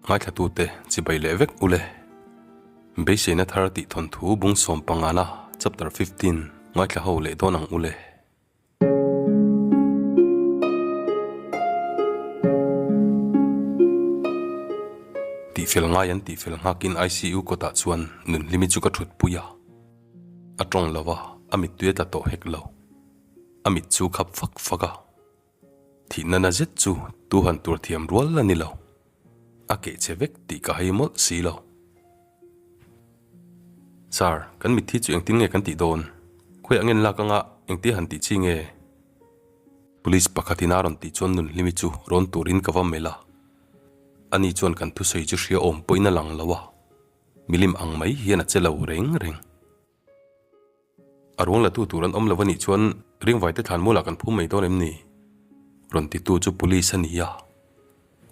Ngaithlatute chibai leh vek ule. Beiseina thar tih thawnthu bung sawm pangana chapter 15 ngaithla ho leh dawn ang ule. Tihfel ngai an tihfel nghakin ICU kawtah chuan Nunhlimi chu ka thutpui a. A tawng lo a, a mittui a tla tawh hek lo. A mit chu khap fak fak a. Thihna na zet chu tu han tur thiam rual a ni lo. A keh che vek tih ka hei mawlh si lo. Sir, kan mitthi chu engtin nge kan tih dawn? Khawiah ngen lak anga engtia han tih chi nge? Police pakhatin a rawn tih chuan Nunhlimi chu rawn turin ka va melh a. Ani chuan kan thusawi chu hria awm pawhin a lang lo a, milim ang mai hian a che lo reng reng. A ruang latu tur an awm lo a nih chuan ringvaite thlan mualah kan phum mai dawn em ni? Rawn titu chu police a ni a,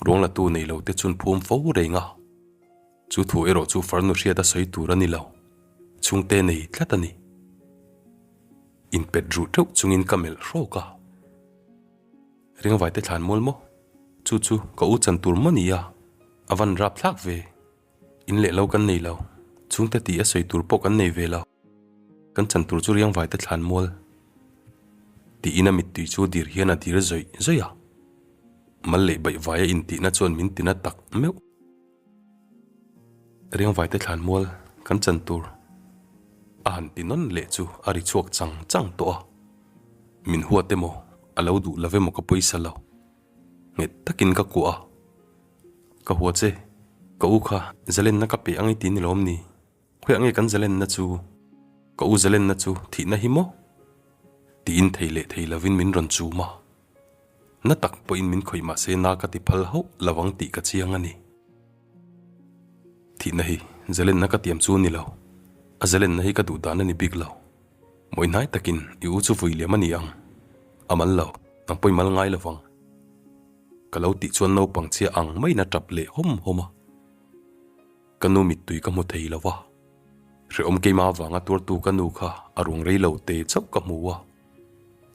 ruang latu nei lo te chuan phum fo reng a. Chu thu erawh chu farnu hriat a sawi tur a ni lo, chhungte nei tlat a ni. Inpet ruh teuh chungin ka melh hrawk a. Ringvaite thlan mual maw? Chu chu ka u chan tur maw ni a? A van rap thlak ve. In leh lo kan nei lo, chhungte tih a sawi tur pawh kan nei ve lo. Kan chan tur chu riangvai te thlan mual tiin a mittui chu dir hian a dir zawih zawih a. Mal leh baih vai a intihna chuan min tina tak meuh. Riangvai te thlan mual kan chan tur a han ti nawn leh chu a ri chhuak chang chang tawh a. Min huat emaw a lo duh lo emaw ka pawisa lo. Nghet takin ka kuah a. Ka hua che, ka u kha zalenna ka pe ang i ti ni lawm ni? Khawiah nge kan zalenna chu? Ka u zalenna chu thihna hi maw? Tiin thei leh thei lovin min rawn chum a. Na tak pawhin min khawih mah se na ka ti phal hauh lo ang tih ka chiang a ni. Thihna hi zalenna ka tiam chu ni lo. A zalenna hi ka duh dan a ni bik lo. Mawi hnai takin i u chu vui liam a ni ang. A mal lo, nang pawh i mal ngai lo vang. Ka lo tih chuan naupang chhia ang maiin a tap leh hawm hawm a. Ka nu mittui ka hmu thei lo va. Hrehawm keimah avanga tuartu ka nu kha a ruang rei lo te chauh ka hmu a.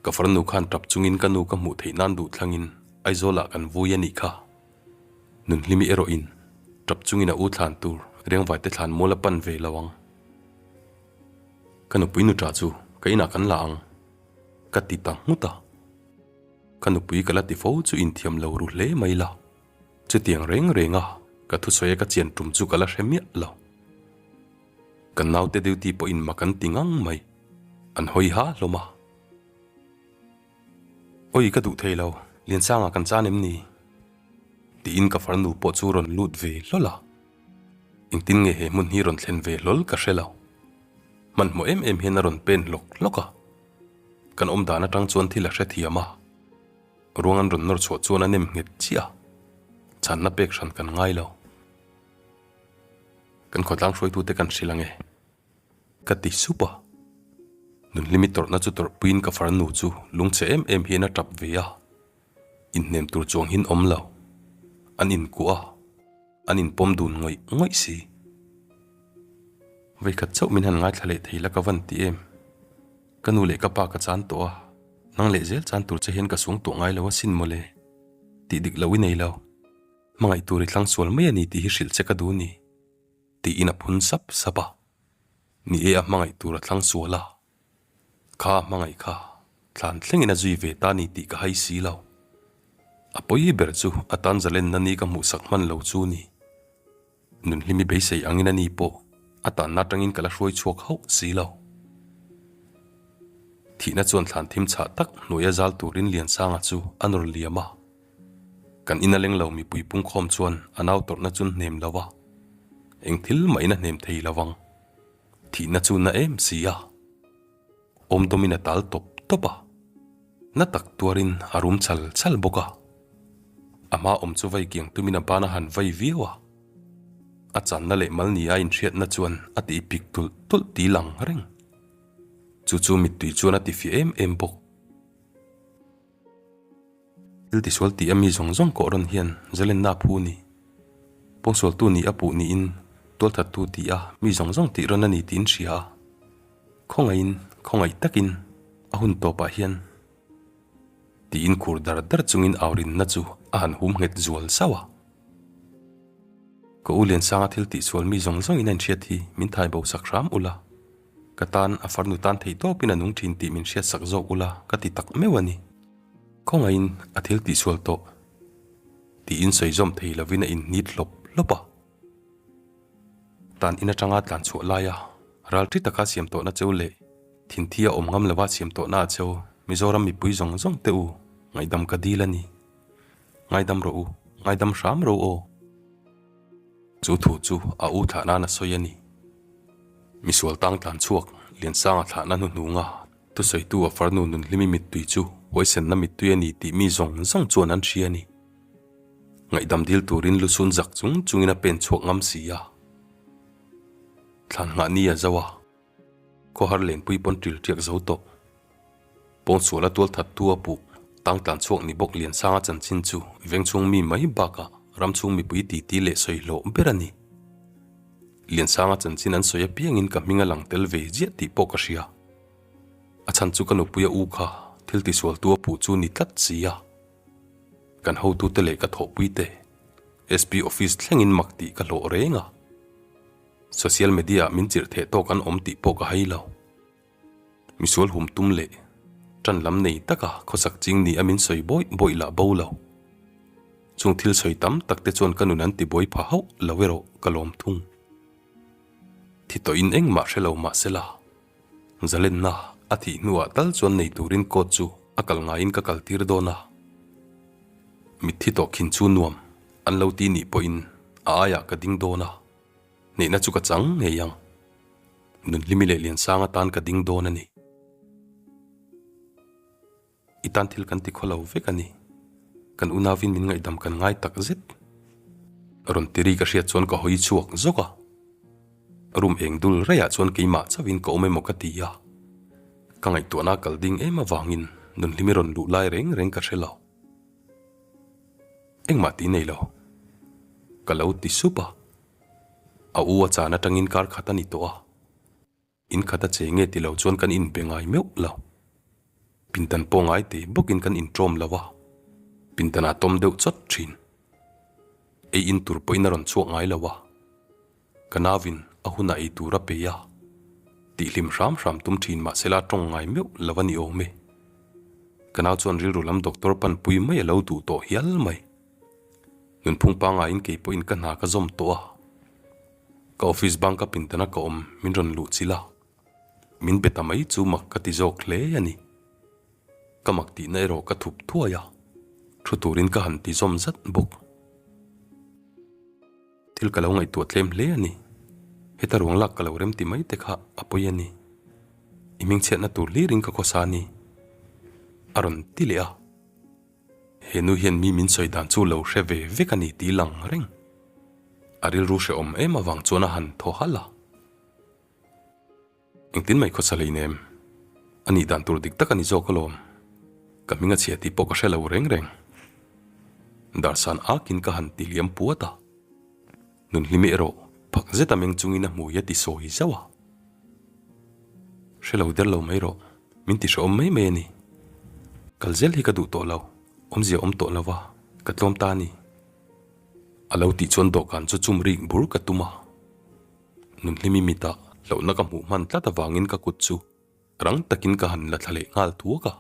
Ka farnu khan tap chungin ka nu ka hmuh theih nan duh thlangin Aizawlah kan vui a nih kha. Nunhlimi erawhin tap chungin a u thlan tur Riangvaite thlan mual a pan ve lo ang. Ka nupui nuṭah chu ka inah kan la ang ka ti ta nghut a. Ka nupui ka la ti fo chu inthiam lo ru hle mai la. Chutiang reng reng a ka thusawi a ka chian tum chu ka la hre miah lo. Kan naute duty pawhin mak an ti ngang mai. An hawi ha hlawm a. Awi ka duh thei lo, Liansanga kan chan em ni? Tiin ka farnu pawh chu rawn lut ve hlawl a. Engtin nge he hmun hi rawn thlen ve hlawl ka hre lo. Hmanhmawh em em hian a rawn pen hlawk hlawk a. Kan awm dan atang chuan thil a hrethiam a. Ruang an rawn nawr chhuah chuan a nem nghet chiah a, chhanna pek hran kan ngai lo. Kan khawtlang hruaitute kan hrilh ang e, ka ti sup a. Nunhlimi tawrhna chu tawrhpuiin ka farnu chu lungchhe em em hian a tap ve a, inhnem tur chuang hin awm lo. An inkuah a, an inpawm dun ngawih ngawih si. Vawikhat chauh min han ngaithla leh thei la ka van ti em? Ka nu leh ka pa ka chan tawh a, nang leh zel chan tur che hian ka sung tawh ngai lo asin mawle. Tih dik lo i nei lo. Hmangaih tur i thlang sual mai a ni tih hi hrilh che ka duh ni. Tiin a phun sap sap a. Ni e a hmangaih tur a thlang sual a. Kha a hmangaih kha thlan thlengin a zui ve ta ni tih ka hai si lo. A pawi ber chu a tan zalenna ni ka hmuhsak hman lo chu ni. Nunhlimi beisei angin a ni pawh a tanna atangin ka la hruai chhuak hauh si lo. Thihna chuan thlan thim chhah tak hnuaia zal turin Liansanga chu a nawr liam a. Kan ina leng lo mipui pungkhawm chuan a nau tawrhna chu hnem lo a, eng thil mahin a hnem thei lo ang. Thihna chu na em si a. Awm dawmin a tal tawp tawp a, na tak tuarin a rum chal chal bawk a. A hma awm chu vai kiang tumin a ban a han vai viau a, a channa leh mal nia inhriatna chuan a ti pik tulh tulh ti lang reng. Chu chu mittui chuan a ti fiah em em bawk. Thil tisual tih a mi zawng zawng kawh rawn hian zalenna a phu ni. Pawngsualtu nih a puh niin tualthattu tih a mi zawng zawng tih rawn a ni tiin hria a. Khawngaihin, khawngaih takin a hun tawpah hian tiin khur dar dar chungin aurinna chu a han hum nghet zual sauh a. Ka u Liansanga thil tihsual mi zawng zawngin a inhriat hi min thai bo sak hram ula, ka tan a farnu tan theih tawpin a nung thin tih min hriat sak zawk ula ka ti tak meuh a ni. Khawngaihin a thil tihsual tawh tiin sawi zawm thei lovin a inhnit hlawp hlawp a. Tan in atanga tlan chhuah laia ralṭi taka siam tawhna cheu leh thinthi a awm ngam lova siam tawhna ah cheu Mizoram mipui zawng zawng te u ngaihdam ka dil a ni. Ngaidam rawh u, ngaidam hram ro aw. Chu thu chu a u thlah nan a sawi a ni. Misual tang tlan chhuak Liansanga thlahna hnuhnunga thusawitu a farnu Nunhlimi mittui chu huaisenna mittui a ni tih mi zawng zawng chuan an hria a ni. Ngaihdam dil turin lusun zak chung chungin a pen chhuak ngam si a. Thlan nghah ni a zo a. Khawhar lenpui pawn ṭil ṭiak zo tawh. Pawngsuala tual thattu a puh, tang tlan chhuak ni bawk Liansanga chanchin chu vengchhung mi mai bakah ramchhung mipui titi leh sawi hlawh ber a ni. Liansanga chanchin an sawi apiangin ka hming a lang tel ve ziah tih pawh ka hria. A chhan chu ka nupui a u kha thil tisualtu a puh chu ni tlat si a. Kan hotute leh ka thawhpuite SP office thlengin mak tih ka hlawh reng a. Social media ah min chirh theh tawk an awm tih pawh ka hai lo. Misual hum tum leh tan lam nei taka khawsak ching ni a min sawi bawih bawih lah bo lo. Chung thil sawi tam tak te chuan ka nun an ti buai pha hauh lo erawh ka lawm thung. Thi tawhin engmah hre lo mah sela, Zalenna a thih hnuah tal chuan nei turin court chu a kal ngaiin ka kal tir dawn a. Mitthi tawh khin chu nuam an lo ti nih pawhin a aiah ka ding dawn a. Hnehna chu ka chang ngei ang. Nunhlimi leh Liansang atan ka ding dawn a ni. I tan thil kan ti khaw lo vek a ni. Kan unauin min ngaihdam kan ngai tak zet. Rawn tiri ka hriat chuan ka hawi chhuak zawk a. Room eng dul raiah chuan keimah chauhin ka awm emaw ka ti a. Ka ngaihtuahna kal ding em avangin Nunhlimi rawn luh lai reng reng ka hre lo. Engmah tih nei lo. Ka lo ti sup a. A u a chan atangin kar khat a ni tawh a. In khat a che nge ti lo chuan kan inbe ngai meuh lo. Pindan pawh ngai te bawkin kan intawm lo a. Pindan a tawm deuh chawt thin. Ei in tur pawhin a rawn chhuak ngai lo a. Ka nauvin a hunah ei tur a pe a, tihhlim hram hram tum thin mahsela tawng ngai meuh lo a ni awm e. Ka nau chuan rilru lam doctor panpui mai a lo duh tawh hial mai. Nunphung pangaiin kei pawhin ka hna ka zawm tawh a. Ka office bang ka pindana ka awm min rawn luh chilh a, min be ta mai chu mak ka ti zawk hle a ni. Ka mak tihna erawh ka thup thuai a, thu turin ka han ti zawm zat bawk. Thil ka lo ngaihtuah tlem hle a ni. Heta ruang lak ka lo rem ti mai te kha a pawi a ni. I hmingchhiatna tur hlirin ka khawsa a ni. A rawn ti leh a. He nu hian mi min sawi dan chu lo hre ve vek a ni tih lang reng. A rilru hrehawm em avang chuan a han thaw halh a. Engtin mai khawsa lei nem. A nih dan tur dik tak a ni zawk alawm. Ka hming a chhia tih pawh ka hre lo reng reng. Darsan akin ka han ti liam puat a. Nunhlimi erawh phak zet a meng chungin a hmui a ti sawi zauh a. Hre lo der lo mai rawh, min ti hrehawm mai mai a ni. Kal zel hi ka duh tawh lo, awmzia awm tawh lo va, ka tlawm ta a ni. A lo tih chuan dawhkan chu chum rik bur ka tum a. Nunhlimi mitah hlauhna ka hmuh hman tlat avangin ka kut chu rang takin ka han la thla leh nghal thuak a.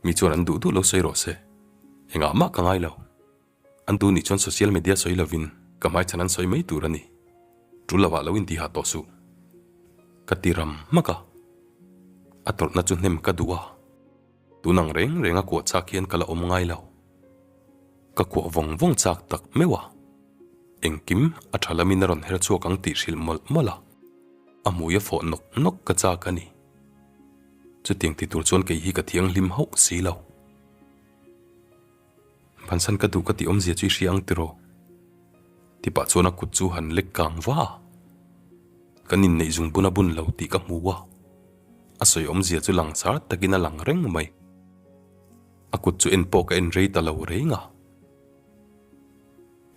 Mi chuan an duh duh lo sawi rawh se, engah mah ka ngai lo. An duh nih chuan social media sawi lovin ka hmaichhan an sawi mai tur a ni. Tul lovah lo intihah tawh suh. Ka ti ram hmak a. A tawrhna chu hnem ka duh a. Tun ang reng reng a kuah chak hian ka la awm ngai lo. Ka kuah vawng vawng chak tak meuh a. Engkim a tha lamin a rawn her chhuak ang tih hrilh mawlh mawlh a, a hmui a fawh nawk nawk ka chak a ni. Chutiang ti tur chuan kei hi ka thianghlim hauh si lo. Bansan ka duh ka tih awmzia chu i hria ang tiraw? Tipah chuan a kut chu han lek kang va a. Kan inneih zung bun a bun lo tih ka hmu a, a sawi awmzia chu langsar takin a lang reng mai. A kut chu en pawh ka en rei ta lo reng a.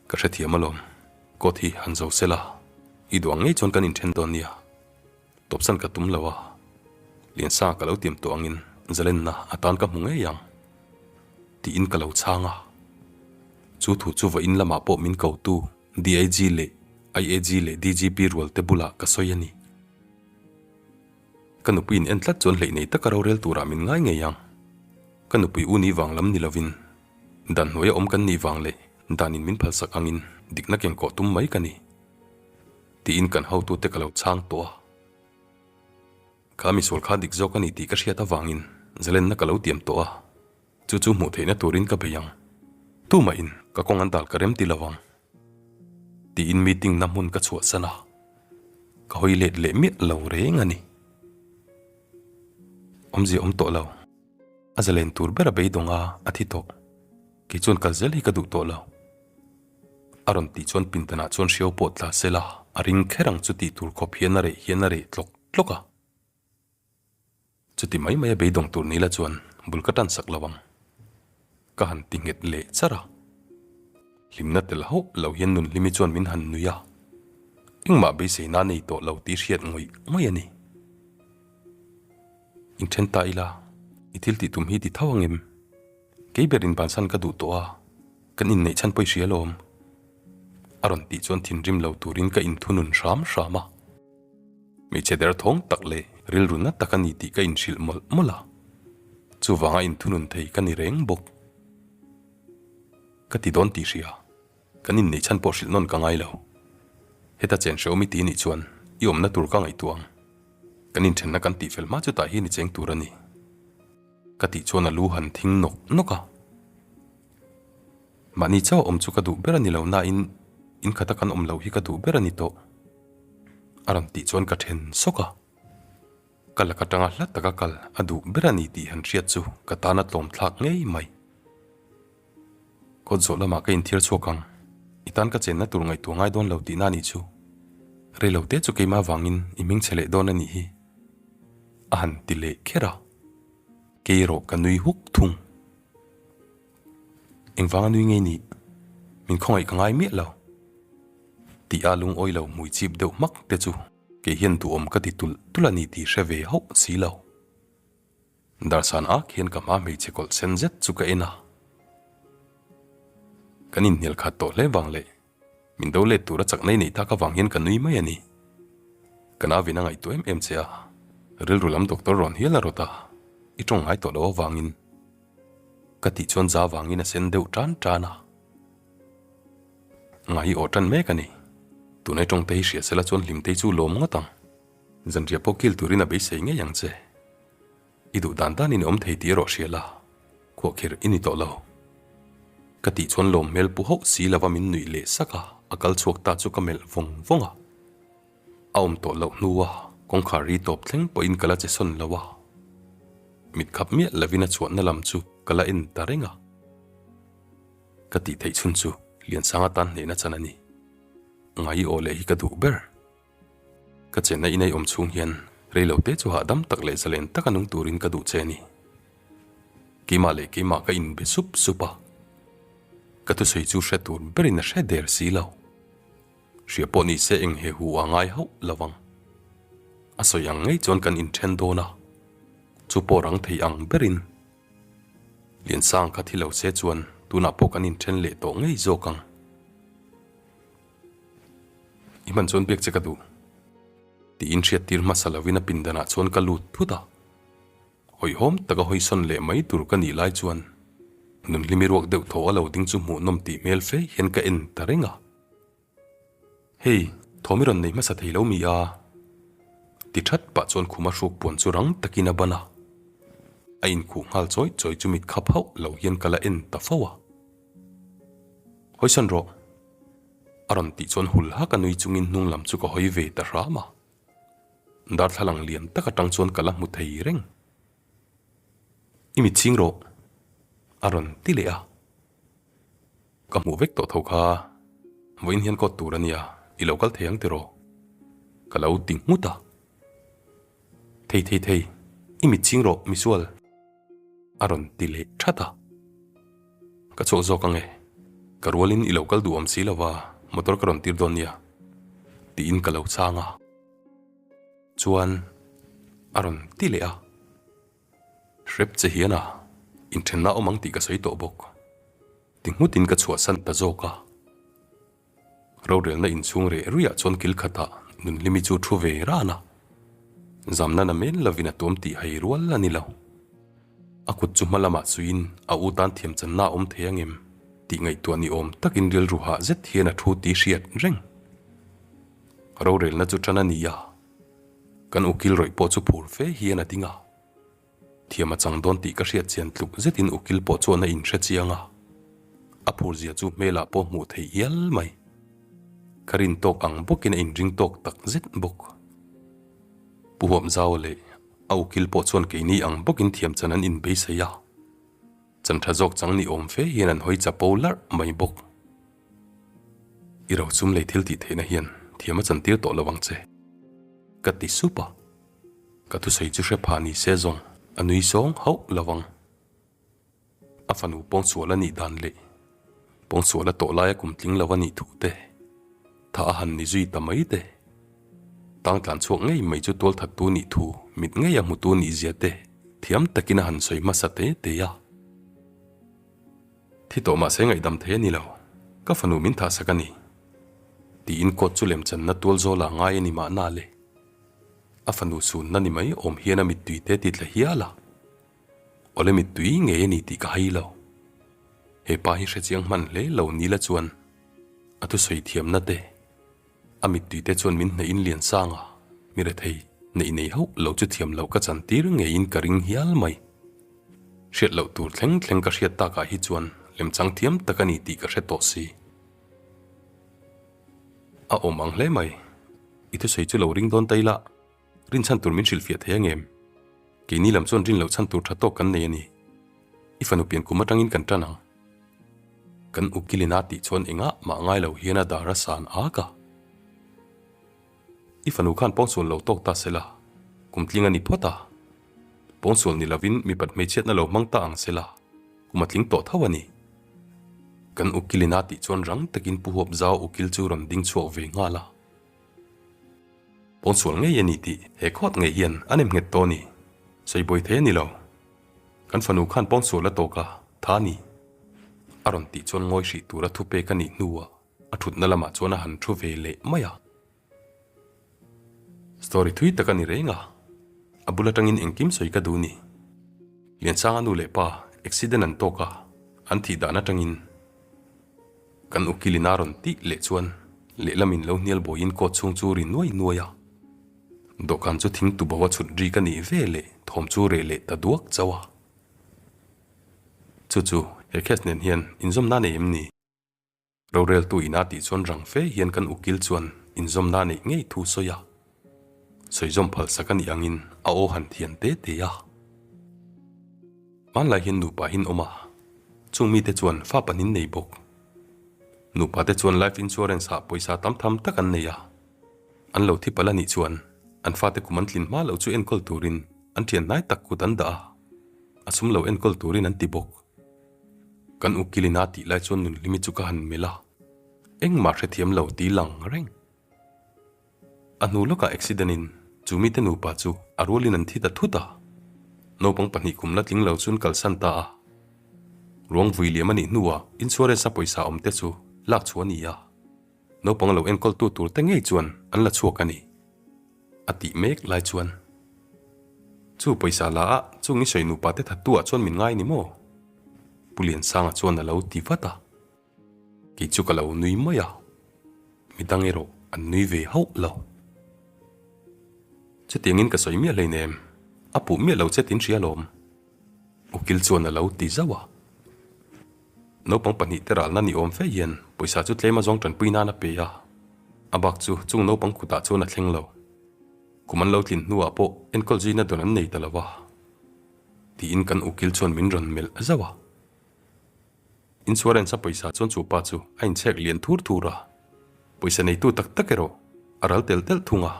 Ka hrethiam alawm, court hi han zo sela, i duh ang ngei chuan kan inthen dawn nia. Tawpsan ka tum lo a, Liansanga ka lo tiam tawh angin zalenna atan ka hmu ngei ang tiin ka lo chhang a. Chu thu chu vawiin lamah pawh min ko tu. DIG leh IAG leh DGP rual te bulah ka sawi a ni. Ka nupui in en tlat chuan hleih nei taka rorel turah min ngai ngei ang. Ka nupui u nih vang lam ni lovin, dan hnuaia awm kan nih vang leh danin min phalsak angin dikna kengkawh tum mai ka ni. Tiin kan hotute ka lo chhang tawh a. Kha misual kha dik zawk a ni tih ka hriat avangin zalenna ka lo tiam tawh a, chu chu hmuh theihna turin ka bei ang. Tumahin ka kawng an dal ka rem ti lo ang. Tiin meeting na hmun ka chhuahsan a, ka hawi let leh miah lo reng a ni. Awmzia awm tawh lo, a zalen tur ber a beidawng a, a thi tawh. Kei chuan kal zel hi ka duh tawh lo. A rawn tih chuan pindanah chuan hriau pawh tla sela a ring kher ang chu tih tur khawp hian a reh hian a reh tlawk tlawk a. Chuti mai mai a beidawng tur nila chuan bul ka tan sak lo ang. Ka han ti nghet leh char a. Hlimna tel hauh lo hian Nunhlimi chuan min han nui a. Engmah beiseina nei tawh lo tih hriat ngawih ngawih a ni. Inthen ta ila, i thil tih tum hi ti tho ang em? Kei ber in bansan ka duh tawh a, kan inneih chhan pawh i hria alawm. A rawn tih chuan thinrim lo turin ka inthunun hram hram a. Hmeichhe derthawng tak leh rilru na tak a ni tih ka inhrilh mawlh mawlh a. Chuvanga inthunun thei ka ni reng bawk. Ka ti dawn tih hria, kan inneih chhan pawh hrilh nawn ka ngai lo. Heta chen hrehawm i ti nih chuan i awmna tur ka ngaihtuah ang. Kan inthenna kan tihfel hma chutah hian i cheng tur a ni. Ka tih chuan a lu han thing nawk nawk a. Mahni chauh a awm chu ka duh ber a ni lo nain in khata kan awm loh hi ka duh ber a ni tawh. A rawn tih chuan ka then sawk a. Ka lak atanga hla taka kal a duh ber a ni tih han hriat chu ka tan a tlawm thlak ngei mai. Kawt zawh lamah ka inthiar chhuak ang. I tan ka chenna tur ngaihtuah ngai dawn lo tihna a nih chu. Rei lo te chu keimah vangin i hming chhe leh dawn a nih hi. A han ti leh kher a, kei erawh ka nui huk thung. Engvanga nui ngei nih? Min khawngaih ka ngai miah lo. Tih a lungawi lo hmui chip deuh hmak te chu kei hian duhawm ka ti tulh tulh a ni tih hre ve hauh si lo. Darsan ak hian ka hma hmeichhe kawlh sen zet chu ka en a. Kan inhnial khat tawh hle vang leh Min do let tura chak nei nei tak avang hian ka nui mai a ni. Ka nauvin a ngaihtuah em em che a, rilru lam doctor rawn hial a rawt a, i tawng ngai tawh lo avangin. Ka tih chuan za vangin a sen deuh tan tan a. Ngai i aw tan mek a ni. Tunai tawng te hi hria sela chuan Hlimtei chu lawm ngawt ang. Zanriah pawh kil turin a beisei ngei ang che. I duh dan danin i awm thei tih erawh hria la, khuahkhirh i ni tawh lo. Ka tih chuan lawm hmel pu hauh si lova min nuih leh sak a, a kal chhuak ta chu ka melh vawng vawng a. A awm tawh loh hnua kawngkhar ri tawp thleng pawhin ka la che sawn lo a. Mit khap miah lovin a chhuahna lam chu ka la en ta reng a. Ka tih theih chhun chu Liansanga tan hnehna chan a ni. Ngai i aw leh hi ka duh ber. Ka chenna inei awm chhung hian reilo te chu hahdam tak leh zalen taka nung turin ka duh che a ni. Keimah leh keimah ka inbe sup sup a, ka thusawi chu hre tur berin a hre der si lo. Hria pawh ni se eng he hu a ngai hauh lo ang. A sawi ang ngei chuan kan inthen dawn a, chu pawh rang thei ang berin Liansang kha thi lo se chuan tunah pawh kan inthen leh tawh ngei zawk ang. I hman chuan biak che ka duh. Tiin hriattir hmasa lovin a pindanah chuan ka lut thut a. Hawihhawm taka hawisawn leh mai tur ka nih lai chuan Nunhlimi ruak deuh thaw a lo ding chu hmuhnawm tih hmel fe hian ka en ta reng a. Hei, thawm i rawn nei hmasa thei lo mi a? Ti that pah chuan khuma hruk puan chu rang takin a ban a. A inkhuh nghal chawi chawi chu mit khap hauh lo hian ka la en ta fo a. Hawisawn rawh. A rawn tih chuan hul hak a nui chungin hnung lam chu ka hawi ve ta hram a. Darthlalang lian tak atang chuan ka la hmu thei reng. I mit chhing rawh. A rawn ti leh a. Ka hmuh vek tawh tho kha. Vawiin hian kawt tur a nia, i lo kal thei ang tiraw? Ka lo ti nghut a. Thei thei thei, i mit chhing rawh misual. A rawn ti leh that a. Ka chhuak zawk ang e. Ka rualin i lo kal duh awm si lo va, motor ka rawn tir dawn nia. Tiin ka lo chhang a. Chuan a rawn ti leh a. Hrep che hian a, inthenna awm ang tih ka sawi tawh bawk. Ti nghutin ka chhuahsan ta zawk a. Rorelna inchhung reh ruiah chuan kil khatah Nunhlimi chu thu ve ran a. Zamna namen lovin a tuam tih hai rual a ni lo. A kut chu hma lamah suiin a u tan thiamchanna a awm thei angem tih ngaihtuah ni awm takin rilru hah zet hian a thu tih hriat reng. Rorelna chu tan a ni a, kan ukil rawih pawh chu phur fe hian a ding a. Thiam a chang dawn tih ka hriat chian tluk zetin ukil pawh chuan a inhre chiang a, a phur zia chu hmelah pawh hmuh theih hial mai. Ka rin tawk ang bawkin a inring tawk tak zet bawk. Pu Huamzau leh a ukil pawh chuan keini ang bawkin thiam chan an inbeisei a, chan tha zawk chang ni awm fe hian an hawi chapo larh mai bawk. I rochum lei thil tih theihna hian thiam a chantir tawh lo ang che, ka ti sup a. Ka thusawi chu hre pha ni se zawng a nui sawng hauh lo ang. A fanu pawngsual a nih dan leh pawngsual a tawh laia kum tling lo a nih thu te, tha a han ni zui ta mai te, tang tlan chhuak ngei mai chu tual thattu nih thu mit ngei a hmutu nih zia te thiam takin a han sawi hmasa te te a. Thi tawh mahse ngaihdam thei a ni lo, ka fanu min thahsak a ni, tiin court chu lemchanna tual zawla ngai a ni mahna le. A fanu sunna ni mai awm hian a mittui te ti tla hial a. Awle mittui ngei a ni tih ka hai lo. He pa hi hrechiang hman hle lo ni la chuan a thusawi thiamna te, a mittui te chuan min hnehin lian sang a, mi rethei neih nei hauh lo chu thiam loh ka chan tir ngeiin ka ring hial mai. Hriat loh tur thleng thleng ka hriat takah hi chuan lemchang thiam tak a ni tih ka hre tawh si. A awm ang hle mai. I thusawi chu lo ring dawn ta ila, rin chhan tur min hrilhfiah thei ang em? Keini lam chuan rin loh chhan tur tha tawk kan nei a ni. I fanu pian kum atangin kan tan ang. Kan ukilin a tih chuan engah mah ngai lo hian a dar a san ak a. I fanu khan pawngsual lo tawk ta sela, kum tling a ni phawt a. Pawngsual ni lovin mipat hmeichhiatna lo hmang ta ang sela, kum a tling tawh tho a ni. Kan ukilin a tih chuan rang takin Pu Huap Zau ukil chu rawn ding chhuak ve nghal a. Pawngsual ngei a ni tih he khawt ngei hian a nem nghet tawh a ni. Sawibuai thei a ni lo. Kan fanu khan pawngsual a tawk a, tha a ni. A rawn tih chuan ngawi hrih tura thupek a nih hnuah a thutna lamah chuan a han thu ve leh mai a. Story thui tak a ni reng a, a bul atangin engkim sawi ka duh ni. Liansanga nu leh pa accident an tawk a, an thih dan atangin kan ukilin a rawn tih leh chuan lehlamin lo hnial bawiin court chhung chu ri nuai nuai a. Dawhkan chu thing tu bo a chhut ri ka nih ve leh thawm chu reh leh ta duak chauh a. Chu chu he case nen hian inzawmna nei em ni? Roreltu ina tih chuan rang fe hian kan ukil chuan inzawmna neih ngei thu sawi a, sawizawm phalsak a nih angin a aw han thian te te a. Hmanlai hian nupa hin awm a, chung mite chuan fa pahnin nei bawk. Nupa te chuan life insurance ah pawisa tam tham tak an nei a, an lo thi palh a nih chuan an fate kum an tlin hma loh chu enkawl turin an thian hnai tak kut an dah a, a sum lo enkawl turin an ti bawk. Kan ukilin a tih lai chuan Nunhlimi chu ka han melh a, engmah hrethiam lo ti lang reng. A hnu lawkah accident in chu mite nupa chu a rualin an thi ta thut a, naupang pahnih kum la tling lo chuan kalsan ta a. Ruang vui liam a nih hnuah insurance a pawisa awm te chu lak chhuah a ni a, naupang lo enkawltu tur te ngei chuan an la chhuak a ni. A tih mek lai chuan, Chu pawisa la a, chung i sawi nupa te thattu ah chuan min ngai ni maw? Pu Liansanga chuan a lo ti vat a. Kei chu ka lo nui mai a, midang erawh an nui ve hauh lo. Chutiangin ka sawi miah hleinem, a puh miah lo che tin hria alawm. Ukil chuan a lo ti zauh a. Naupang pahnihte ralna ni awm fe hian pawisa chu tlem a zawng tanpui nan a pe a, a bak chu chung naupang kutah chuan a thleng lo. Kum an lo tlin hnuah pawh enkawl zuina dawn an nei ta lo va, tiin kan ukil chuan min rawn melh zauh a. Insurance a pawisa chuan chu pa chu a inchhek lian thur thur a, pawisa neitu tak tak erawh a ral tel telh thung a.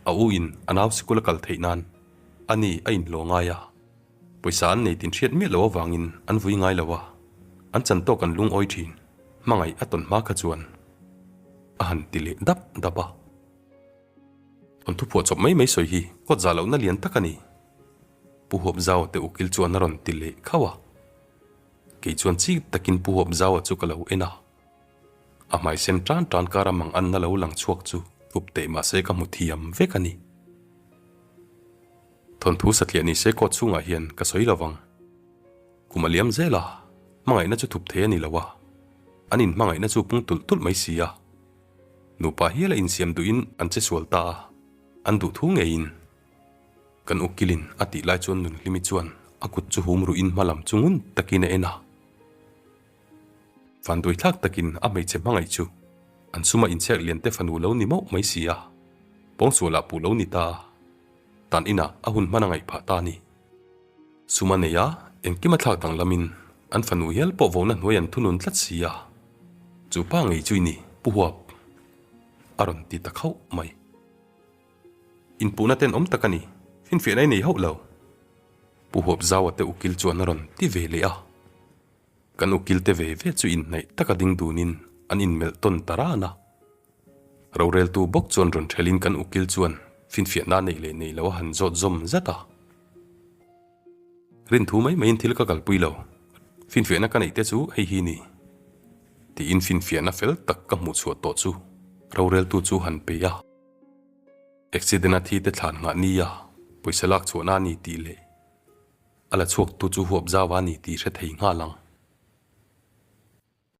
A u in a nau sikul a kal theih nan a ni a inhlawh ngai a, pawisa an nei tin hriat miah loh avangin an vui ngai lo a, an chan tawk an lungawi thin, hmangaih a tawn hma kha chuan a han ti leh dap dap a. An thuphuah chawp mai mai sawi hi kawt zah lohna lian tak a ni, Pu Huapzau te ukil chuan a rawn ti leh khauh a, kei chuan chik takin Pu Huapzaua chu ka lo en a. A hmai sen tan tan kara mang anna lo lang chhuak chu thup teh mah se ka hmu thiam vek a ni. Thawnthu satliah ni se court chhungah hian ka sawi lo vang. Kum a liam zel a, hmangaihna chu thup thei a ni lo a, an inhmangaihna chu pung tulh tulh mai si a. Nupa hiala insiam duhin an che sual ta a, an duh thu ngeiin. Kan ukilin a tih lai chuan Nunhlimi chuan a kut chu hum ruhin hma lam chu ngun takin a en a. Vanduaithlak takin a hmeichhe hmangaih chu an suma inchhek liante fanu lo ni mauh mai si a, pawngsualah puh lo ni ta a, tan inah a hun hman a ngaih phah ta a ni. Suma nei a, engkim a thlak danglamin an fanu hial pawh vona hnuai an thunun tlat si a, chu pa ngei chu i ni, Pu Huap a rawn ti ta khauh mai. Inpuhna ten awm tak a ni, finfiahna i nei hauh lo. Pu Huap Zaua te ukil chuan a rawn ti ve leh a. Kan ukil te ve ve chu inhnaih taka ding dunin an inmelh tawn ta ran a. Roreltu bawk chuan rawn thelin kan ukil chuan finfiahna neih leh neih loh a han zawt zawm zat a. Rinthu mai maiin thil ka kalpui lo, finfiahna ka neih te chu hei hi ni. Tiin finfiahna fel tak ka hmuh chhuah tawh chu roreltu chu han pe a. Accident a thi te thlan nghah nia pawisa lak chhuahna a ni tih leh a la chhuaktu chu huap zau a ni tih hre thei nghal ang.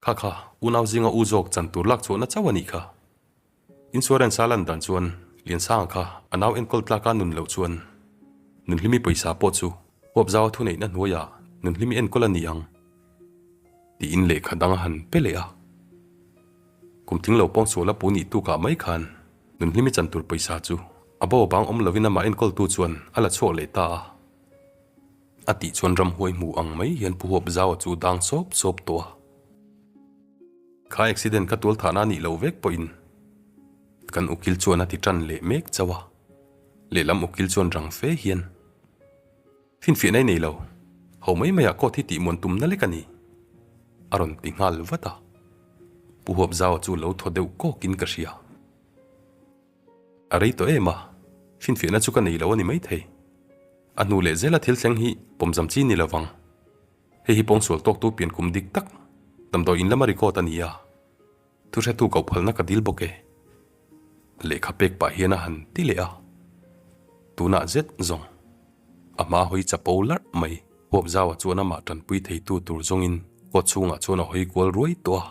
Kha kha, unau zinga u zawk chan tur lak chhuahna chauh a nih kha. Insurance a lan dan chuan Liansanga kha a nau enkawl tlaka nun loh chuan Nunhlimi pawisa pawh chu huap zau a thuneihna hnuaiah Nunhlimi enkawl a ni ang tiin lehkha dang a han pe leh a. Kum tling lo pawngsual a pu nih tukah mai khan Nunhlimi chan tur pawisa chu a bo bang awm lovin amah enkawltu chuan a la chhuak leh ta a. A tih chuan ramhuai hmu ang mai hian Pu Huap Zaua chu dang sawp sawp tawh a. Kha accident kha tual thahna a nih loh vek pawhin kan ukil chuan a ti tan leh mek chauh a. Lehlam ukil chuan rang fe hian finfiahna i nei lo, ho mai maiah court hi tihmuan tumna lek a ni a rawn ti nghal vat a. Pu Huap Zaua chu lo thaw deuh kawkin ka hria. A rei tawh em a, finfiahna chu ka nei lo a ni maithei. A hnu leh zela thil thleng hi pawmzam chi ni lo vang. Hei hi pawngsual tawktu pian kum dik tak damdawi in lama record a ni a, thuhretu koh phalna ka dil bawk e. Lehkha pek pah hian a han ti leh a, tunah zet zawng a hma hawi chapo larh mai. Huapzaua chuan amah tanpui theitu tur zawngin kawt chhungah chuan a hawi kual ruai tawh a.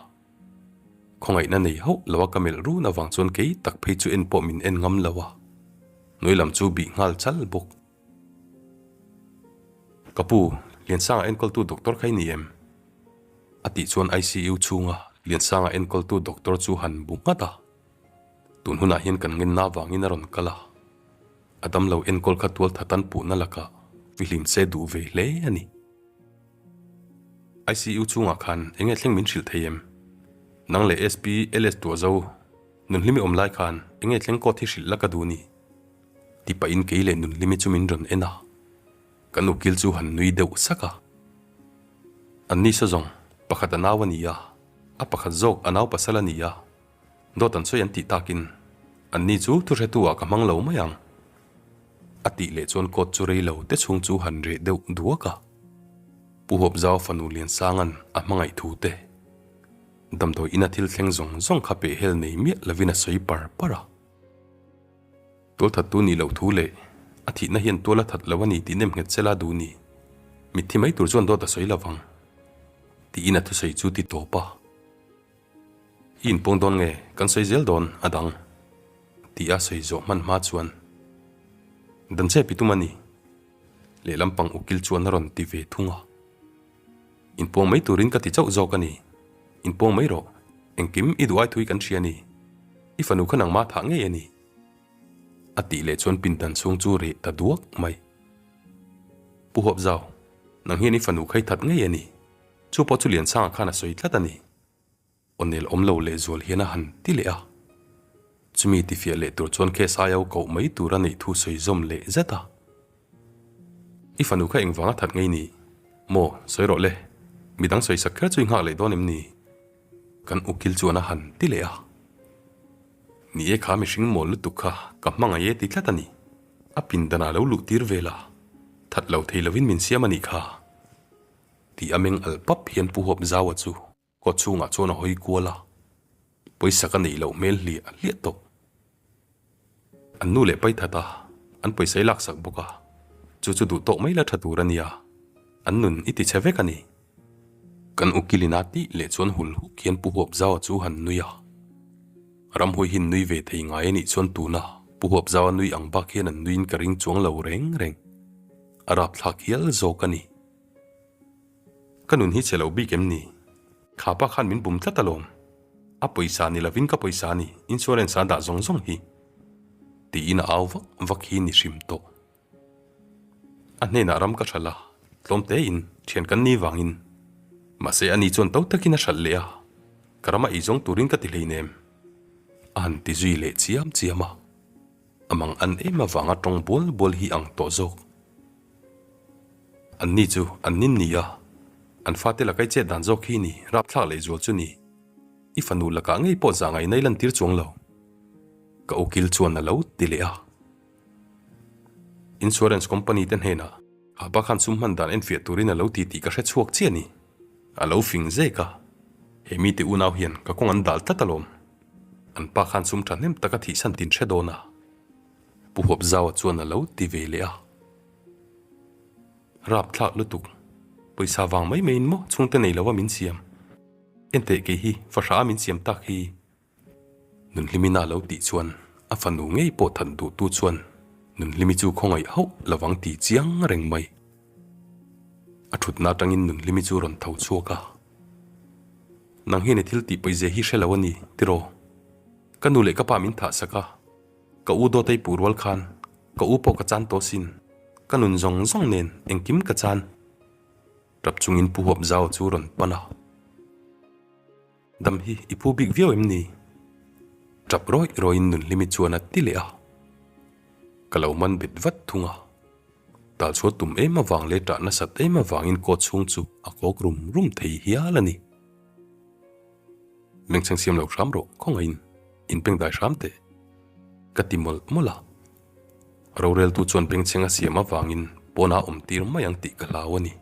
Khawngaihna nei hauh lo a ka melh run avang chuan kei tak phei chu en pawh min en ngam lo a, nui lam chu bih nghal chal bawk. Ka pu, Liansanga enkawltu doctor kha i ni em? A tih chuan ICU chhunga Liansanga enkawltu doctor chu han bu nghat a, tun hunah hian kan ngenna avangin a rawn kal a, a damlo enkawl kha tualtha tan puhna lakah fihlim se duh ve hle a ni. ICU chungah khan enge thleng min hrilh thei em? Nang leh SP LS Tuahzo Nunhlimi awm lai khan enge thleng court hi hrilh la ka duh ni? Ti pahin kei leh Nunhlimi chu min rawn en a, kan ukil chu han nui deuh sak a. An ni saw zawng, pakhat a nau a ni a, a pakhat zawk a nau pasal a ni a, dawt an sawi an tih takin an ni chu thuhretu ah ka hmang lo mai ang. A tih leh chuan court chu rei lo te chhung chu han reh deuh duak a. Pu Huapzau fanu Liansanga'n a hmangaih thu te, damdawi ina thil thleng zawng zawng kha peh hel nei miah lovin a sawi par par a. Tualthattu nih loh thu leh a thihna hian tual a that lo a ni tih nem nghet sela duh ni. Mitthi mai tur chuan dawt a sawi lovang tiin a thusawi chu ti tawp a. I inpawng dawn nge kan sawi zel dawn a dang tih a sawi zawh hman hma chuan dan che pitum a ni. Lehlam pang ukil chuan a rawn ti ve thung a. Inpawng mai turin ka ti chauh zawk a ni. Inpawng mai rawh, engkim i duh ai thui kan hria a ni. I fanu kha nangmah thah ngei a ni. A tih leh chuan pindan chhung chu reh ta duak mai. Pu Huapzau, nang hian i fanu kha i that ngei a ni. Chu pawh chu Liansanga khan a sawi tlat a ni. Awnel awm lo lehzual hian a han ti leh a. Chumi tifiah leh tur chuan case aia koh mai tur a neih thu sawi zawm leh zet a. I fanu kha engvanga that ngei ni? Maw, sawi rawh le. Midang sawi sak kher chu i nghak leh dawn em ni? Kan ukil chuan a han ti leh a. Ni e kha mihring mawl lutuk kha ka hmangaih e ti tlat a ni. A pindanah lo luh tir vel a. That lo thei lovin min siam a nih kha. Tih a meng alh pap hian Pu Huapzaua chu. Kawt chhungah chuan a hawi kual a. Pawisa ka neih loh hmel hliah hliah tawh. An nu leh paithat a, an pawisa i laksak bawk a, chu chu duh tawk mai la tha tur a nia, an nun i ti chhe vek a ni. Kan ukilin a tih leh chuan hul huk hian Pu Huapzaua chu han nui a. Ramhuai hi nui ve thei ngai a nih chuan tuna Pu Huapzaua nui ang bak hian an nuiin ka ring chuang lo reng reng. A rapthlak hial zawk a ni. Ka nun hi che lo bik em ni? Kha pa khan min bum tlat alawm. A pawisa ni lovin ka pawisa a ni, insurance a dah zawng zawng hi. Tiin a au vak vak hi ni hrim tawh. A hnenah ram ka hralh a, tlawm tein thian kan ni vangin. Mahse ani chuan to takin a hralh leh a, ka rama eizawng turin ka ti hleinem. A han ti zui leh chiam chiam a. A mang an em avanga tawng bual bual hi ang tawh zawk. An ni chu an nin ni a, an fate lakai chet dan zawk hi ni rapthlak leh zual chu ni. I fanu lakah ngei pawh zah ngaihna i lantir chuang lo. Ka ukil chuan a lo ti leh a. Insurance company te hnenah Hapa khan sum hman dan enfiah turin a lo ti tih ka hre chhuak chiah ni. A lo fing zek a, he mite unau hian ka kawng an dal tlat alawm. An pa khan sum thahnem tak a thihsan tin hre dawn a. Pu Huapzaua chuan a lo ti ve leh a. Rapthlak lutuk, pawisa vang mai maiin maw chhungte nei lova min siam. Enteh kei hi fahra a min siam tak hi. Nunhlimina lo tih chuan a fanu ngei pawh that duhtu chuan Nunhlimi chu khawngaih hauh lovang ti chiang reng mai. A thutna atangin Nunhlimi chu rawn tho chhuak a. Nang hian i thil tih pawizia hi hre lo a ni, tiraw? Ka nu leh ka pa min thah sak a, ka u dawt a i puh rual khan ka u pawh ka chan tawh sin, ka nun zawng zawng nen engkim ka chan. Tap chungin Pu Huapzau chu rawn pan a. Dam hi i phu bik viau em ni? Tap rawih rawihin Nunhlimi chuan a ti leh a. Ka lo man bet vat thung a. Tal chhuat tum em avang leh ṭah nasat em avangin kaw chhung chu a kawk rum rum thei hial a ni. Bengchheng siam lo hram rawh khawngaihin inpengdai hram teh ka ti mawlh mawlh a. Roreltu chuan bengchheng a siam avangin pawnah awm tir mai ang tih ka hlau a ni.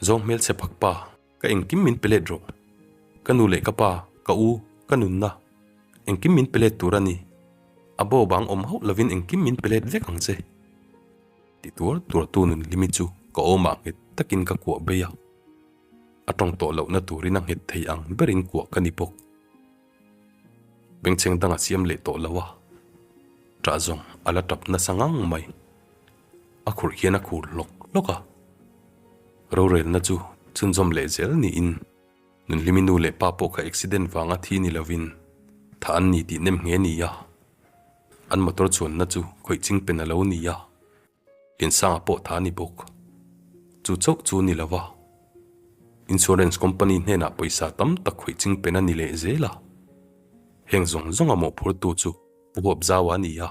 Zawng hmelchhe phak pa. Ka engkim min pe let rawh. Ka nu leh ka pa, ka u, ka nunna. Engkim min pe let tur a ni. A bo bang awm hauh lovin engkim min pe let vek ang che. Ti tuar tuar tu nun hlimi chu ka awmah nghet takin ka kuah bei a. A tawng tawh lohna turin a nghet thei ang berin kuah ka ni bawk. Bengchheng dang a siam leh tawh lo a, ṭah zawng a la ṭap nasa ngang mai. A khurh hian a khur hlawk hlawk a, rorelna chu chhunzawm leh zel niin Nunhlimi nu leh pa pawh kha accident vanga thi ni lovin thah an ni tih nem nghe ni a, an motor chuanna chu khawih chingpen a lo ni a. Liansanga pawh tha a ni bawk. Chu chauh chu ni lova, insurance company hnenah pawisa tam tak khawih ching pen a ni leh zel a. Heng zawng zawnga mawhphurtu chu Pu Huapzaua a ni a,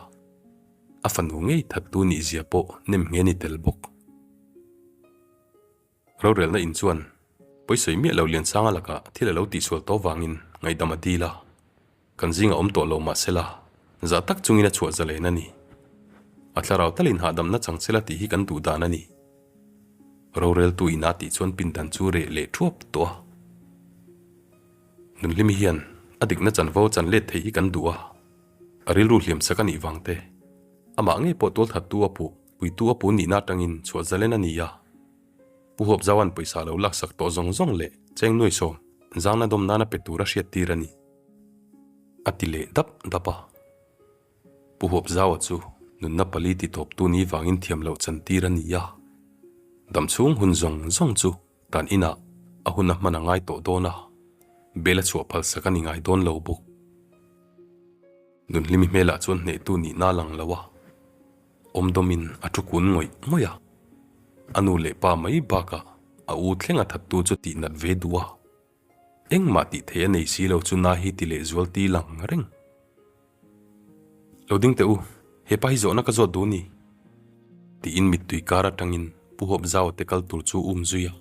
a fanu ngei thattu nihzia pawh nem nghe ni tel bawk. Rorelna in chuan pawisawi miah lo Liansanga lakah thil a lo tihsual tawh vangin ngaihdam a dil a, kan zingah awm tawh lo mah sela zah tak chungin a chhuah zalen a ni. A thlarau talin hahdamna chang sela tih hi kan duh dan a ni. Roreltu ina tih chuan pindan chu reh leh thuap tawh a. Nunhlimi hian a dikna chanvo chan let theih hi kan duh a, a rilru hliamsak a nih vang te, amah ngei pawh tualthattu a puh. Puitu a pu nihna atangin chhuah zalen a ni a. Pu Huapzaua'n pawisa lo laksak tawh zawng zawng leh cheng nuaisawm zangna dawm nana pe tura hriattir a ni. A ti leh dap dap a. Pu Huapzaua chu nunna pali ti tawptu ni vangin thiam loh chantir a ni a. Damchhung hun zawng zawng chu tan inah a hun a hman a ngai tawh dawn a, bel a chhuah phalsak a ni ngai dawn lo bawk. Nunhlimi hmelah chuan hnehtu nihna a lang lo a. Awmdawmin a thu kun ngawih ngawih a, a nu leh pa mai bakah a u thleng a thattu chu tih nat ve duh a, engmah tih theih a nei si lo chu na hi ti leh zual ti lang reng. Lo ding teh u, hepa hi zawhna ka zawt duh ni? Tiin mittui kar atangin Pu Huapzau te kal tur chu um zui a.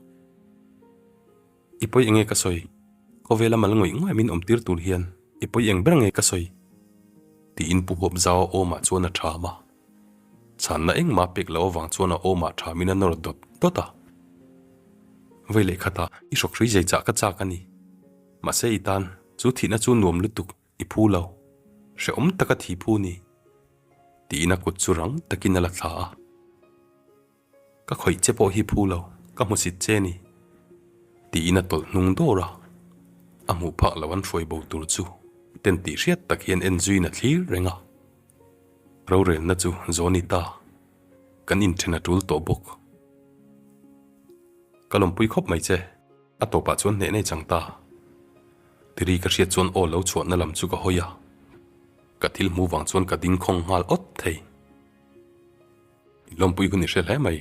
I pawi enge ka sawi? Khawvela mal ngawih ngawih min awmtir tur hian i pawi eng ber nge ka sawi? Tiin Pu Huapzaua awmah chuan a ṭham a. Chhanna engmah pek loh avang chuan a awmah ṭhamin a nawr dawt dawt a. Vawi leh khatah i hrawkhrui zei chah ka chak a ni. Mahse i tan. Chu thihna chu nuam lutuk i phu lo, hrehawm taka thi phu ni, tiin a kut chu rang takin a la thla a. Ka khawih che pawh hi phu lo, ka hmusit che ni, tiin a tawlh hnung dawr a. A hmuh phak lo an hruai bo tur chu ten tih hriat tak hian en zuiin a thlir reng a. Rorelna chu zawn i ta, kan inthen a tul tawh bawk. Ka lawmpui khawp mai che. A tawpah chuan hneh nei chang ta. Tiri ka hriat chuan aw lo chhuahna lam chu ka hawi a, ka thil hmu vang chuan ka ding khawng nghal awt thei. Lawmpui hun i hre hle mai.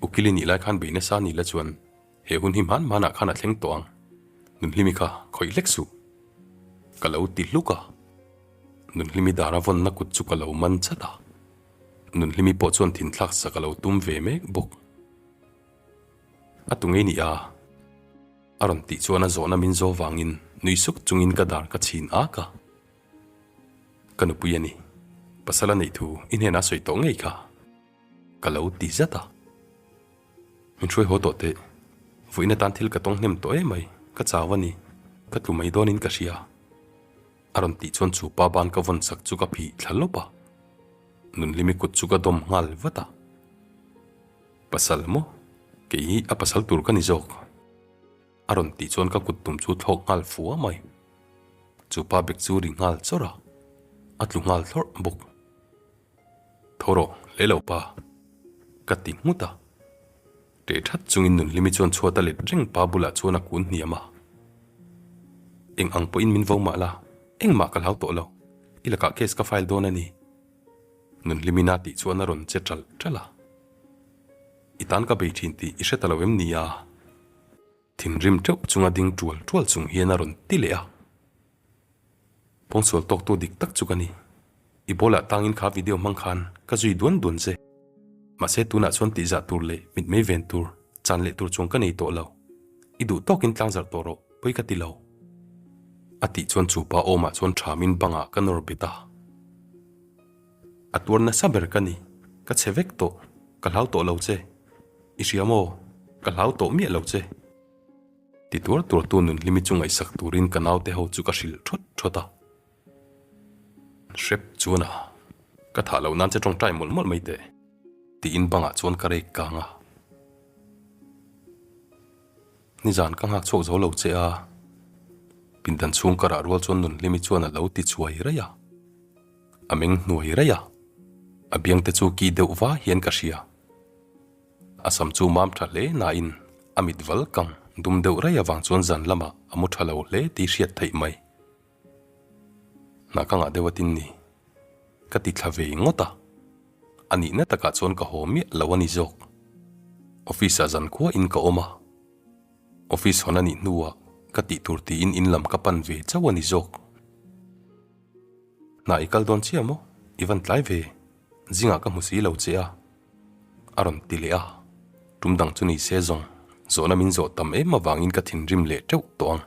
Ukili nih lai khan bei nasa ni la chuan he hun hi hman hmanah khan a thleng tawh ang. Nunhlimi kha khawih hlek suh. Ka lo ti hluk a. Nunhlimi dara vawnna kut chu ka lo man chat a. Nunhlimi pawh chuan thinthlak sak a lo tum ve mek bawk. A tu ngei ni a? A rawn tih chuan a zawhna min zaw vangin nui suk chungin ka dar ka chhin ak a. Ka nupui a ni. Pasal a neih thu i hnenah sawi tawh ngei kha. Ka lo ti zat a. Min hruai haw tawh teh. Vawiin atan thil ka tawng hnem tawh emai, ka chau a ni. Ka tlu mai dawnin ka hria. A rawn tih chuan chu pa ban ka vawn sak chu ka phih thla lawp a. Nunhlimi kut chu ka dawm nghal vat a. Pasal maw? Kei hi a pasal tur ka ni zawk. A rawn tih chuan ka kut tum chu thlawk nghal fua mai. Chu pa bek chu ri nghal chawrh a, a tlu nghal thlawrh bawk. Tho rawh, le lo pa. Ka ti nghut a. Teh that chungin Nunhlimi chuan chhuat a let reng pa bulah chuan a kun hniam a. Eng ang pawhin min vo mah la, engmah ka hlau tawh lo. I lakah case ka file dawn a ni. Nunhlimina tih chuan a rawn che ṭalh ṭalh a. I tan ka bei ṭhin tih i hre ta lo em ni a? Thinrim ṭeuh chunga ding ṭual ṭual chung hian a rawn ti leh a. Pawngsual tawktu dik tak chu ka ni. I bawlah tangin kha video hmang khan ka zui duan duan che. Mahse tunah chuan tihzah tur leh mitmei ven tur, chan leh tur chuang ka nei tawh lo. I duh tawkin tlangzarh tawh rawh, pawi ka ti lo. A tih chuan chu pa awmah chuan thamin bangah ka nawr bet a. A tuar nasa ber ka ni, ka chhe vek tawh, ka hlau tawh lo che. I hria maw? Ka hlau tawh miah lo che. Ti tuar tuar tu Nunhlimi chu ngaihsak turin ka naute ho chu ka hrilh thawt thawt a. Hrep chuan a, ka thah loh nan che tawngtai mawlh mawlh mai teh, tiin bangah chuan ka rek kang a. Nizan ka nghak chhuak zo lo che a, pindan chhung ka rah rual chuan Nunhlimi chuan a lo ti chuai raih a. A meng hnuai raih a, a biang te chu ki deuh va hian ka hria. A sam chu mam tha hle nain a mit val kang dum deuh raih avang chuan zan lamah a mu tha lo hle tih hriat theih mai. Hna ka ngah deuh a tin ni. Ka ti thla ve ngawt a. A nihna takah chuan ka haw miah lo a ni zawk. Office ah zan khua in ka awm a. Office hawn a nih hnuah ka tih tur tiin in lam ka pan ve chauh a ni zawk. Hna i kal dawn chiah maw? I van tlai ve. Zingah ka hmu si lo che a. A rawn ti leh a. Tum dang chu ni se zawng. Zawhna min zawh tam em avangin ka thinrim leh teuh tawh ang.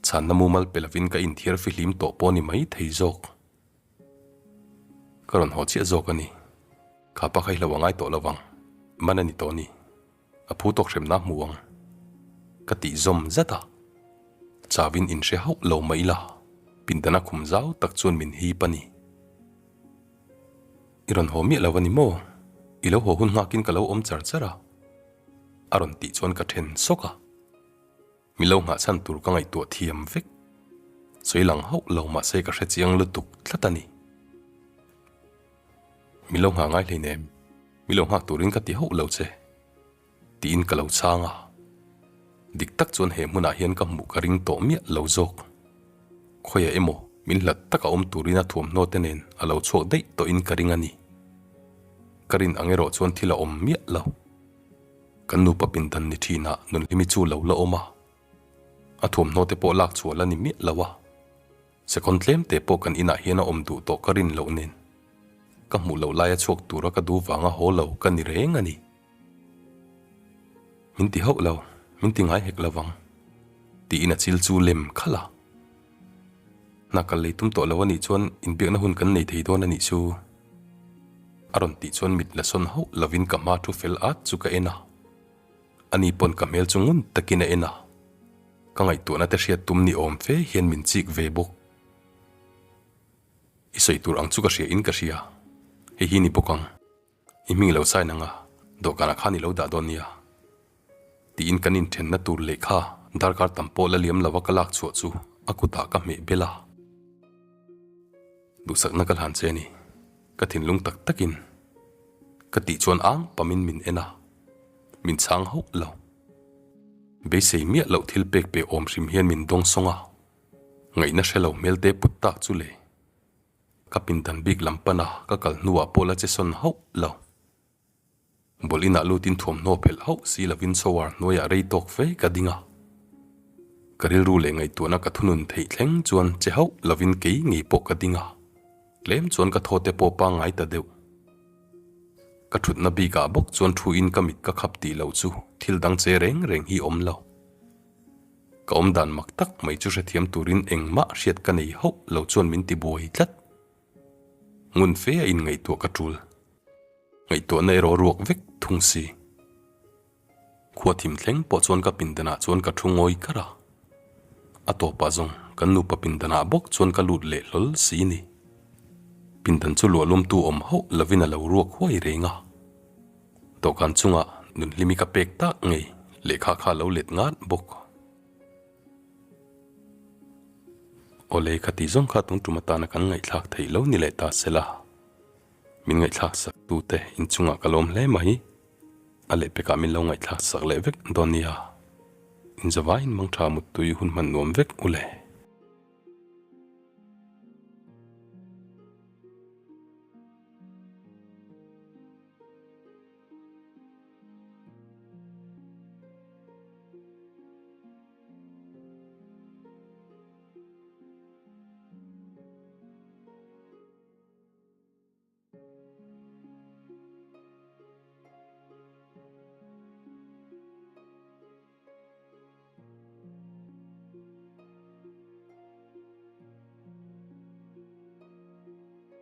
Chhanna mumal pe lovin ka inthiar fihlim tawh pawh ni mai thei zawk. Ka rawn haw chiah zawk a ni. Kha pa kha i hlo a ngai tawh lo vang. Man a ni tawh ni. A phu tawk hremna hmu ang. Ka tih zawm zat a. Chauin inhre hauh lo mah ila, pindana khum zau tak chuan min hip a ni. I rawn haw miah lo a ni maw? I lo haw hun nghakin ka lo awm char char a. A rawn tih chuan ka then sawk a. Mi lo nghah chhan tur ka ngaihtuah thiam vek. Sawi lang hauh lo mahse ka hre chiang lutuk tlat a ni. Mi lo nghah ngai hleinem, mi lo nghak turin ka ti hauh lo che, tiin ka lo chhang a. Dik tak chuan he hmunah hian ka hmuh ka ring tawh miah lo zawk. Khawiah emaw min hlat taka awm turin a thuamhnaw te nen a lo chhuak daih tawhin ka ring a ni. Ka rin ang erawh chuan thil a awm miah lo. Kan nupa pindan ni thinah Nunhlimi chu lo la awm a, a thuamhnaw te pawh lak chhuah la ni miah lo a. Second tlem te pawh kan inah hian a awm duh tawh ka rin loh nen, ka hmuh loh laia chhuak tura ka duh vanga haw lo ka ni reng a ni. Min ti hauh lo, min ti ngai hek lo vang, tiin a chil chu lem khalh a. Hna kal lei tum tawh lo a nih chuan inbiakna hun kan nei thei dawn a nih chu. A rawn tih chuan mit la sawn hauh lovin ka hma thu fel at chu ka en a. Ani pawn ka hmel chu ngun takin a en a. Ka ngaihtuahna te hriat tum ni awm fe hian min chik ve bawk. I sawi tur ang chu ka hria in ka hria. Hei hi ni bawk ang. I hming lo sign ang a, dawhkanah khan i lo dah dawn nia. Tiin kan inthenna tur lehkha darkar tam pawh la liam lova ka lak chhuah chu a kutah ka hmeh bel a. Duhsakna ka hlan che a ni. Ka thinlung tak takin ka tih chuan ang pamin min en a, min chhang hauh lo. Beisei miah loh thil pek pe awm hrim hian min dawng sawng a, ngaihna hre lo hmel te put tak chu le. Ka pindan bik lam pana ka kal hnuah pawh la che sawn hauh lo. Bawlh inah lutin thuamhnaw phelh hauh si lovin shower hnuaiah rei tawk fe ka ding a. Ka rilru leh ngaihtuahna ka thunun theih thleng chuan che hauh lovin kei ngei pawh ka ding a. Tlem chuan ka thaw te pawh pangngai ta deuh. Ka thutna bikah bawk chuan thu in ka mit ka khap tih loh chu thil dang che reng reng hi awm lo. Ka awm dan mak tak mai chu hrethiam turin engmah hriat ka nei hauh lo chuan min ti buai tlat. Ngun fe a inngaihtuah ka tul. Ngaihtuahna erawh ruak vek thung si. Khua thim thleng pawh chuan ka pindanah chuan ka thu ngawi kar a. A tawpah zawng kan nupa pindanah bawk chuan ka lut leh hlawl si ni. Pindan chu luahlumtu awm hauh lovin a lo ruak huai reng a. Dawhkan chungah nunhlimi ka pek tak ngei lehkha kha a lo let ngat bawk. Awle khati zawng kha tun tum atana kan ngaihthlak theih lo ni leh ta sela. Min ngaihthlak sak tute inchungah ka lawm hle mai. A lehpekah min lo ngaihthlak sak leh vek dawn nia. Inzavaiin mangtha muttui hun hman nuam vek u le.